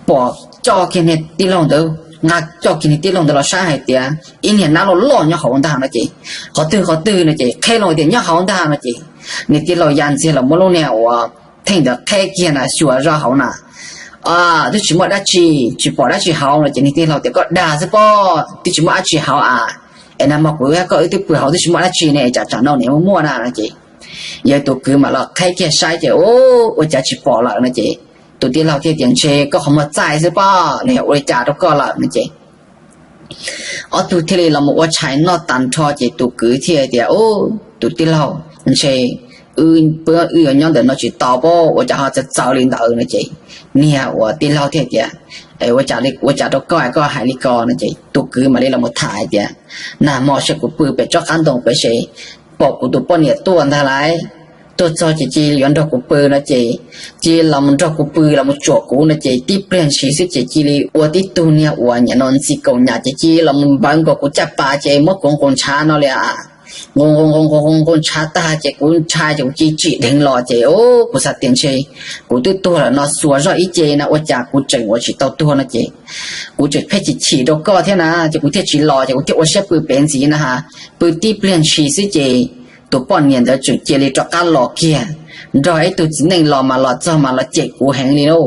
pom coj kiag niag tij laug ntawd, nqa coj kiag niag tij laug ntawd los saib hais tias ib niag nab loj loj nyob hauv ntag no ces, qhov twg qhov twg no ces qheb los tias nyob hauv ntag no ces niag tij laug ya ntxiag los muab lub niag uas theej ntawd qheb kiag na xyuas zoj hauv na, twb tsis muaj dab tsi, tsis pom dab tsi hauv no ces niag tij laug tias koj dag xwb pob, twb tsis muaj dab tsi hauv a, es nag hmo kuv thiab koj wb twb pw hauv twb tsis muaj dab tsi ne, tsam tsam no niam muaj muaj na no ces yawg tus kwv mam los qheb kiag saib ces, ua cas tsis pom lawm no ces tus tij laug thiaj tias ntshe koj qhov muag txaij xwb pob, nws ua li cas rau koj lawm no ces ob tug thiaj li los mus ua tshais noj tas nrho ces tus kwv thiaj tias, tus tij laug, ntshe wb, wb yuav nyob ntawm no tsis tau pob, ua cas ho txawv txawv li ntawd no ces niag uas tij laug thiaj tias, ua cas li, ua cas rau koj es koj hais li ko no ces tus kwv mam li los mus tham hais tias, nag hmo seb kuv pw pem tsob qab ntoo pem ces pom kuv tus poj niam tuaj ntag lauj, tuaj txog ces cia li yuav nrog kuv pw no ces cia li los mus nrog kuv pw los mus tsuam kuv no ces tib pliag ntshis xwb ces cia li ua tib tug niag uas nim no ntxi kaum nyam ces cia li los mus npawv nkaus kuv caj pas ces muab kuv nqus ntshav no li a. Nqus nqus nqus nqus ntshav tag ces kuv ntshai ces kuv cia li tsim dheev los ces, kuv xav tias ntshe kuv twb tuag lawm no xuas zoj ib ce no ua cas kuv tseem ua tsis tau tuag no ces kuv tseem pheej chim chim rau koj thiab na ces kuv thiaj tsis los ces kuv thiaj ua siab pw pem ntxiv na ha. Pw tib pliag ntshis xwb ces tus poj niam ntawd tseem cia li rov qab los kiag, nrog ib tug txiv neej los mas los txog mas los cem kuv heev li lauj.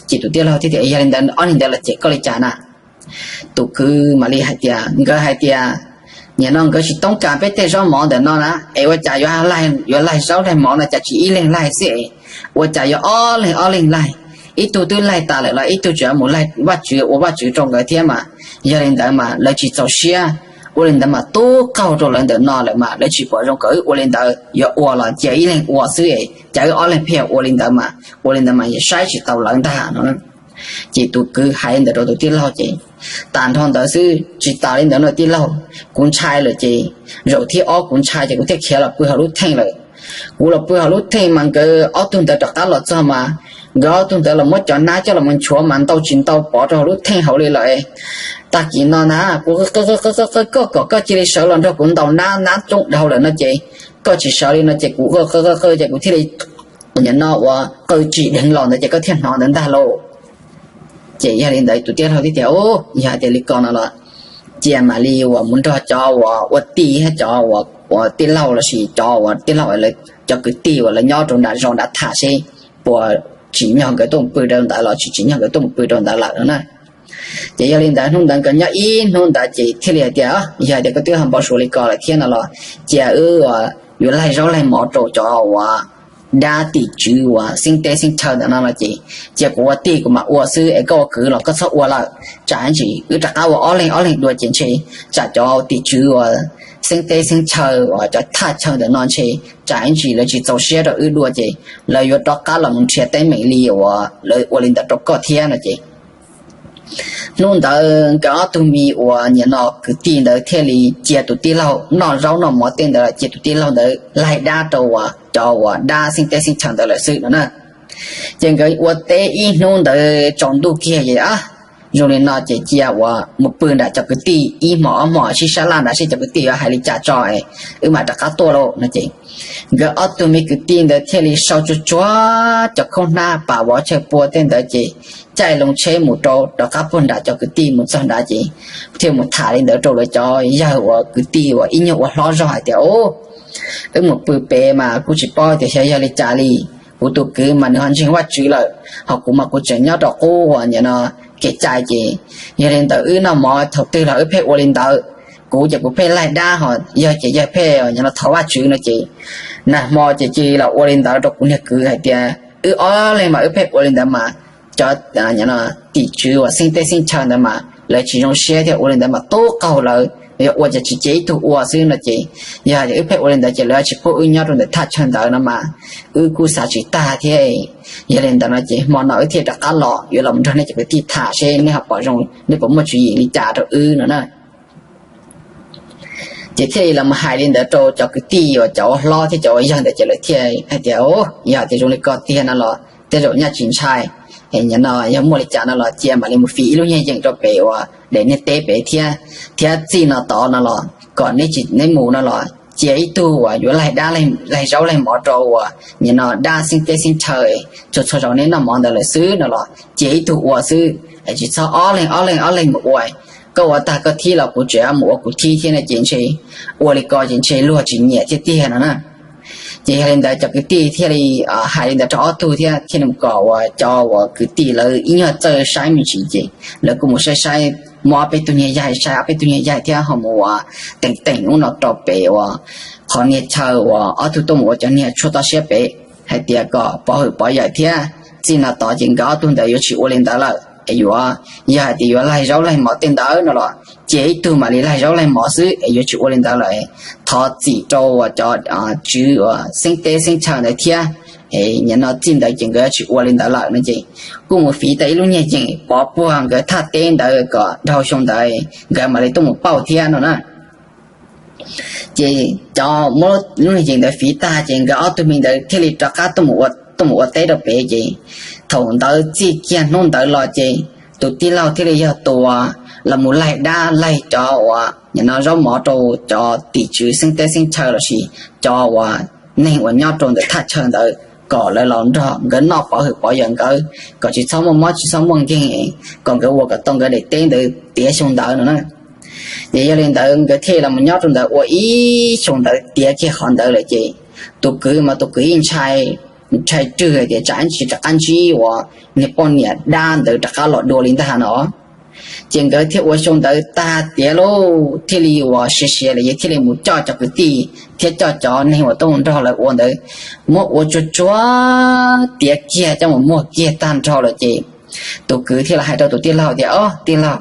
Ces tus tij laug thiaj tias, yog li ntawd ob niag ntawd los cem koj li cas na? Tus kwv mam li hais tias, nkawd hais tias, nim no nkawd tsis toob kas peb tej zaub mov ntawm no na es ua cas yuav, yuav laig zaub laig mov no cas tsis ib leeg laig xwb es ua cas yuav ob leeg ob leeg laig? Ib tug twb laig tas lawm los ib tug tseem mus laig Vajtswv ua Vajtswv rau nkawd thiab mas, yog li ntawd mas lawv tsis txaus siab, ua li ntawd mas tub qaug rau lawv ntawm no lawm mas lawv tsis pom zoo kom wb ua li ntawd, yuav ua los cia ib leeg ua xwb es cas wb ob leeg pheej ua li ntawd mas ua li ntawd mas yeej saib tsis taus lawv ntag no. Ces tus kwv hais li ntawd rau tus tij laug ces tas nrho ntawd xwb, tsis tas li ntawd no tij laug, kuv ntshai lawm ces, zaum thib ob kuv ntshai ces kuv thiaj khiav los pw hauv lub theej lawm. Kuv los pw hauv lub theej mas nkawd ob tug ntawd rov qab los txog mas nkawd ob tug ntawd los muab cov nab coj los nchuav mas ntau tsis ntau pov rau hauv lub theej hauv li lawm. Tag kis no na kuv qw qw qw qw koj kom koj cia li sawv los nrog kuv ntaus nab, nab coob dhau lawm no ces koj tsis sawv li no ces kuv qw qw qw qw ces kuv thiaj li, nim no uas qw tsis dheev los ntawd ces koj thiaj hnov ntawd ntag lauj. Ces yog li ntawd tus tij laug thiaj tias, Yog hais tias li ko no los cia mam li uas mus nrog cov uas ua tij thiab cov uas tij laug lossis cov uas tij laug lawv cov kwv tij uas lawv nyob rau nram zos nrad tham seb puas tsim nyog nkawd tuaj mus pw rau ntawd los tsis tsim nyog nkawd tuaj mus pw rau ntawd lawm no na. Ces yog li ntawd hnub ntawd nkawd nyob ib hnub ntawd ces thiaj li hais tias, Yog hais tias koj twb ho npau suav li ko lawm thiab no los cia wb yuav laig zaub laig mov rau cov uas dab tim tswv uas xeeb teb xeeb chaw ntawm no no ces cia kuv ua tij kuv mam ua xwb es koj ua kwv los koj txhob ua lawm. Tsam ntsis wb rov qab ua ob leeg ob leeg dua ces ntshe tsam cov tim tswv uas xeeb teb xeeb chaw uas cov thaj chaw ntawm no ntshe tsam ntsis lawv tsis txaus siab rau wb dua ces lawv yuav rov qab los mus nrhiav teeb meem li uas lawv ua li ntawd rau koj thiab no ces hnub ntawd nkawd ob tug me uas nim no kwv tij ntawd thiaj li cia tus tij laug noj zaub noj mov tej ntawd, cia tus tij laug ntawd laig dab rau uas cov uas dab xeeb teb xeeb chaw ntawd lawm xwb no na. Ces nkawd ua teb ib hnub ntawd tsaus ntuj kiag ces, Zoo li no ces cia uas mus pw nram cov kwv tij ib hmos ob hmos sib sab laj nrad seb cov kwv tij yuav hais li cas tso, wb mam rov qab tuaj lauj no ces nkawd ob tug me kwv tij ntawd thiaj li sau tsuag tsuag cov khaub hnab pas vov chaw pua tej ntawd ces caij loo tsheb mus rau rov qab puag nram cov kwv tij mus txog nrad ces thiaj mus tham li ntawd rau lawv cov yawg uas kwv tij uas ib nyuag ua hlob zog hais tias, Wb mus pw pem mas kuj tsis paub tias xyov yog li cas li. Kuv tus kwv mas nws ho ntseeg Vajtswv lawm, ho kuv mas kuv tseem nyob rau qub uas nim no kev cai ces yog li ntawd wb noj mov thaum twg los wb pheej ua li ntawd. Kuv ces kuv pheej laig dab ho yawg ces yawg pheej nim no thov Vajtswv no ces nag hmo ces cia li los ua li ntawd rau kuv niag kwv hais tias wb ob leeg mas wb pheej ua li ntawd mas cov tim tswv uas xeeb teb xeeb chaw ntawd mas lawv tsis zoo siab thiab ua li ntawd mas tub qaug lawv, yog ua ces tsis cia ib tug ua xwb no ces yog hais tias wb pheej ua li ntawd ces lawv tsis pub wb nyob rau ntawm thaj chaw ntawd no mas wb kuj xav tsis tag thiab. Yog li ntawd no ces hmo no wb thiaj rov qab los yuav los nrog nej cov kwv tij tham seb nej ho pom zoo, nej puas muaj tswv yim li cas rau wb no na. Ces thiaj li los hais li ntawd rau cov kwv tij uas cov ua hlob thiab cov ua yawg ntawd ces lawv thiaj hais tias, Yog tias zoo li ko tiag no los tej zaum nyaj tsis ntshai, nim no yog muaj li cas no los cia mam li mus fiv ib lub nyuag yeem rau pem uas daim niag teb pem thiab, thiab txij no tod no los kom neb tsis, neb mus no los cia ib tug uas yuav laig dab laig zaub laig mov rau uas nim no dab xeeb teb xeeb chaw, txhua txhua zaus neb noj mov ntawd lawm xwb no los cia ib tug ua xwb, tsis txhob ob leeg ob leeg ob leeg mus ua. Koj ua tag koj thib los kuv tseem mus ua kuv thib thiab no ces ntshe ua li ko ces ntshe luag tsis nyiam thiab tiag no na. Ces yog li ntawd cov kwv tij thiaj li hais li ntawd rau ob tug thiab thiaj li mus kom uas cov uas kwv tij lawv ib nyuag txawj saib me ntsis ces lawv kuj mus saib saib, muab ob peb tug niag yaig saib ob peb tug niag yaig thiab ho mus ua teem teem ub no rau pem uas qhov niag chaw uas ob tug tuaj mus ua cov niag tshuaj toj siab pem hais tias kom pov hwm pov yawm thiab txij no tod ces nkawd ob tug ntawd yuav tsis ua li ntawd lawm es yuav, yog hais tias yuav laig zaub laig mov tej ntawd no los cia ib tug mam li laig zaub laig mov xwb es yuav tsis ua li ntawd lawm. Thov txim rau uas cov tswv uas xeeb teb xeeb chaw ntawd thiab, nim no txij ntawd ces nkawd yuav tsis ua li ntawd lawm no ces kuj mus fiv tau ib lub nyuag yeem pov puag nkawd thaj teb ntawd kom dhau xyoo ntawd nkawd mam li tuaj mus pauj thiab no na. Ces cov muab lub nyuag yeem ntawd fiv tag ces nkawd ob tug me ntawd thiaj li rov qab tuaj mus ua teb rau pem ces thaum ntawd txij kiag hnub ntawd los ces tus tij laug thiaj li yog tus los mus laig dab laig cov uas nim no zaub mov rau cov tim tswv xeeb teb xeeb chaw lossis cov uas neeg uas nyob rau ntawm thaj chaw ntawd kom lawv los nrog nkawd noj pov hwm pov yawm nkawd kom tsis txhob muaj mob tsis txhob muaj nkeeg, kom nkawd ua kom tau nkawd daim teb ntawd tiav xyoo ntawd no na. Ces yog li ntawd nkawd thiaj los mus nyob rau ntawd ua ib xyoo ntawd tiav kiag qhov ntawd lawm ces tus kwv mas tus kwv yeej ntshai, ntshai rwg tias tsam ib ntsis rov qab ntsib uas niag poj niam dab ntawd rov qab los dua li ntag no. Ces nkawd thiaj ua xyoo ntawd tag tiav lauj thiaj li uas siav siav lawm ces thiaj li mus coj cov kwv tij thiab coj cov neeg uas tuaj nrog lawv ua ntawd muab ua tsuag tsuag tiav kiag coj mus muag kiag tag nrho lawm ces tus kwv thiaj li hais rau tus tij laug tias, Ob tij laug,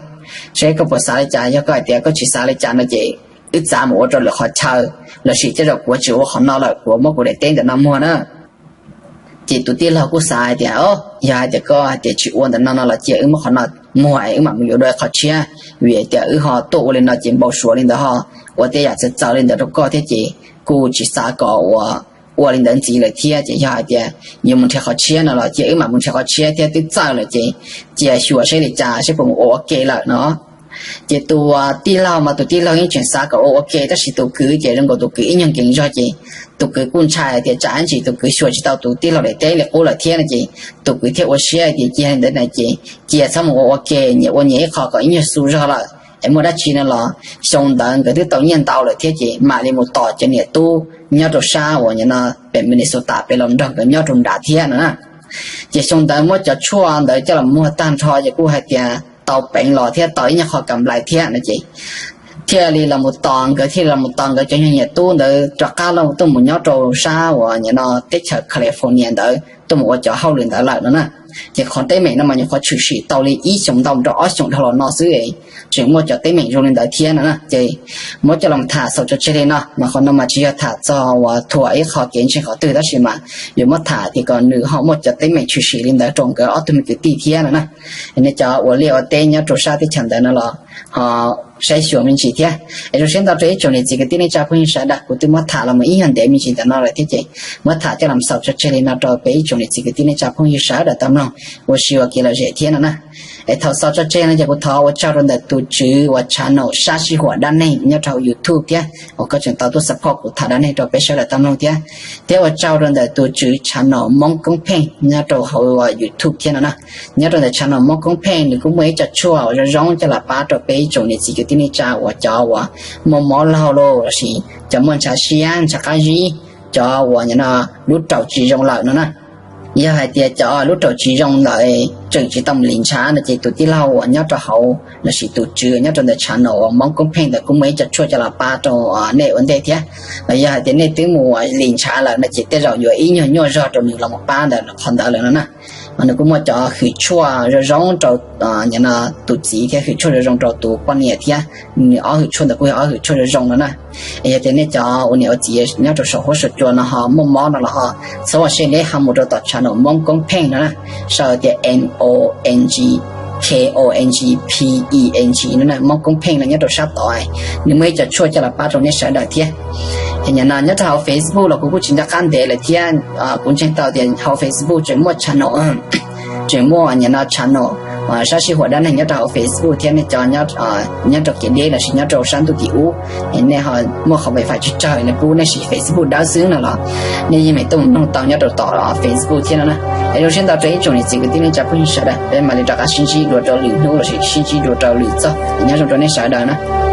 seb koj puas xav li cas, yog koj hais tias koj tsis xav li cas no ces wb txav mus ua rau lwm qhov chaw, los sis tej zaum kuv tsis ua qhov no lawm, kuv muab kuv daim teb ntawm no muag na. Ces tus tij laug kuj xav hais tias, o, yog hais tias koj hais tias tsis ua ntawm no no los cia wb muab qhov no muag es wb mam mus yuav dua qhov tshiab, vim tias wb ho tuaj ua li no ces npau suav li ntawd ho ua tej yam txawv txawv li ntawd rau koj thiab ces kuj tsis xav kom ua ua li ntawd ntxiv lawm thiab. Ces yog hais tias yuav mus nrhiav qhov tshiab no los cia wb mam mus nrhiav qhov tshiab thiab, twb txawj lawm ces cia xyuas saib li cas saib puas mus ua ua ke lawm no. Ces tus tij laug mas tus tij laug yeej tseem xav kom ua ua ke, tab sis tus kwv ces zoo nkaus tus kwv ib nyuag nkees zog ces tus kwv kuj ntshai tias tsam ib ntsis tus kwv xyuas tsis tau tus tij laug daim teb li qub lawm thiab no ces tus kwv thiaj ua siab tias cia li ntawd na ces cia txhob mus ua ua ke, nyias ua nyias ib qho kom ib nyuag xu zog lawm es muaj dab tsi no los xyoo ntawd nkawd twb tau nyiaj ntau lawm thiab ces mam li mus tos cov niam tub nyob rau sab uas nim no pem Minnesota pem los nrog nkawd nyob rau nrad thiab no na. Ces xyoo ntawd muab cov tshuaj ntawd coj los muag tag nrho ces kuj hais tias tau peev los thiab tau ib nyuag qho kam nplais thiab no ces thiaj li los mus tos nkawd, thiaj li los mus tos nkawd cov niam tub ntawd rov qab los tuaj mus nyob rau sab uas nim no teb chaws California ntawd tuaj mus ua cov hauj lwm ntawd lawm no na. Ces qhov teeb meem no mas nyuam qhuav tshwm sim tau li ib xyoos ntau rau ob xyoos dhau los no xwb, tseem muaj cov teeb meem zoo li ntawd thiab no na. Ces muab coj los tham xaus tso tseg li no mas qhov no mas tsis yog tham txog uas thuam ib qho kev ntseeg qhov twg, tab sis mas yuav muab tham tias kom nws ho muaj cov teeb meem tshwm sim li ntawd rau nkawd ob tug me kwv tij thiab no na. Nej cov ua liaj ua teb nyob rau sab teb chaws ntawd no los ho saib xyuas me ntsis thiab. Es zoo siab ntau rau ib tsoom niam txiv kwv tij neej tsa phooj ywg sawv daws, kuv twb muab tham los mus ib nyuag ntev me ntsis ntawm no lawm thiab ces muab tham coj los xaus tso tseg li no rau peb ib tsoom niam txiv kwv tij neej tsa phooj ywg sawv daws tau mloog ua si ua kev lom zem thiab no na. Es thaum xaus tso tseg no ces kuv thov ua tsaug rau ntawm tus tswv uas channel Sab Sij Huam Dab Neeg nyob rau hauv YouTube thiab uas koj tseem tau tuaj support kuv tham dab neeg rau peb sawv daws tau mloog thiab. Thiab ua tsaug rau ntawm tus tswv channel Moob Koob Pheej nyob rau hauv YouTube thiab no na. Nyob rau ntawm channel Moob Koob Pheej nws kuj muaj ib co tshuaj uas zoo zoo coj los pab rau peb ib tsoom niam txiv kwv tij neej tsa uas cov uas muaj mob laug los sis cov muaj ntshav siab ntshav qab zib, cov uas nim no lub raum tsis zoo lawm no na. Yog hais tias cov lub raum tsis zoo lawm tseem tsis tau mus lim ntshav no ces tus tij laug uas nyob rau hauv los sis tus tswv nyob rau ntawm channel uas Moob Koob Pheej ntawd kuj muaj ib co tshuaj coj los pab rau nej ua ntej thiab. Los yog hais tias nej twb mus lim ntshav lawm no ces tej zaum yuav ib nyuag nyuaj zog rau nws los mus pab ntawm qhov ntawd lawm no na. Mas nws kuj muaj cov hwm tshuaj zoo zoo rau nim no tus txiv thiab hwm tshuaj zoo zoo rau tus poj niam thiab. Nws ob hwm tshuaj ntawd kuj yog ob hwm tshuaj zoo zoo no na. Es yog tias nej cov ua niam ua txiv nyob rau saum huab saum cua no ho muaj mob no los ho txhob ua siab deb, ho mus rau tom channel Moob Koob Pheej no na, sau tias M O N G K O N G P E N G no na, Moob Koob Pheej no nyob rau sab tod, nws muaj ib co tshuaj coj los pab rau nej sawv daws thiab. Nim no nyob rau hauv Facebook los kuv kuj tsis nco qab ntev lawm thiab, kuv ntseeg tau tias hauv Facebook tseem muaj channel, tseem muaj nim no channel Sab Sij Huam Dab Neeg nyob rau hauv Facebook thiab, nej cov nyob rau kev deb los sis nyob rau sab ntuj tim ub, nej ho muaj qhov wifi tsawg tsawg, nej pub nej siv Facebook dawb xwb no los nej yeej meem tuaj mus mloog tau nyob rau tom Facebook thiab no na. Es zoo siab ntau rau ib tsoom niam txiv kwv tij neej tsa phooj ywg sawv daws, peb mam li rov qab sib ntsib dua rau lwm hnub los sis sib ntsib dua rau lwm txoj. Nyob zoo rau nej sawv daws na.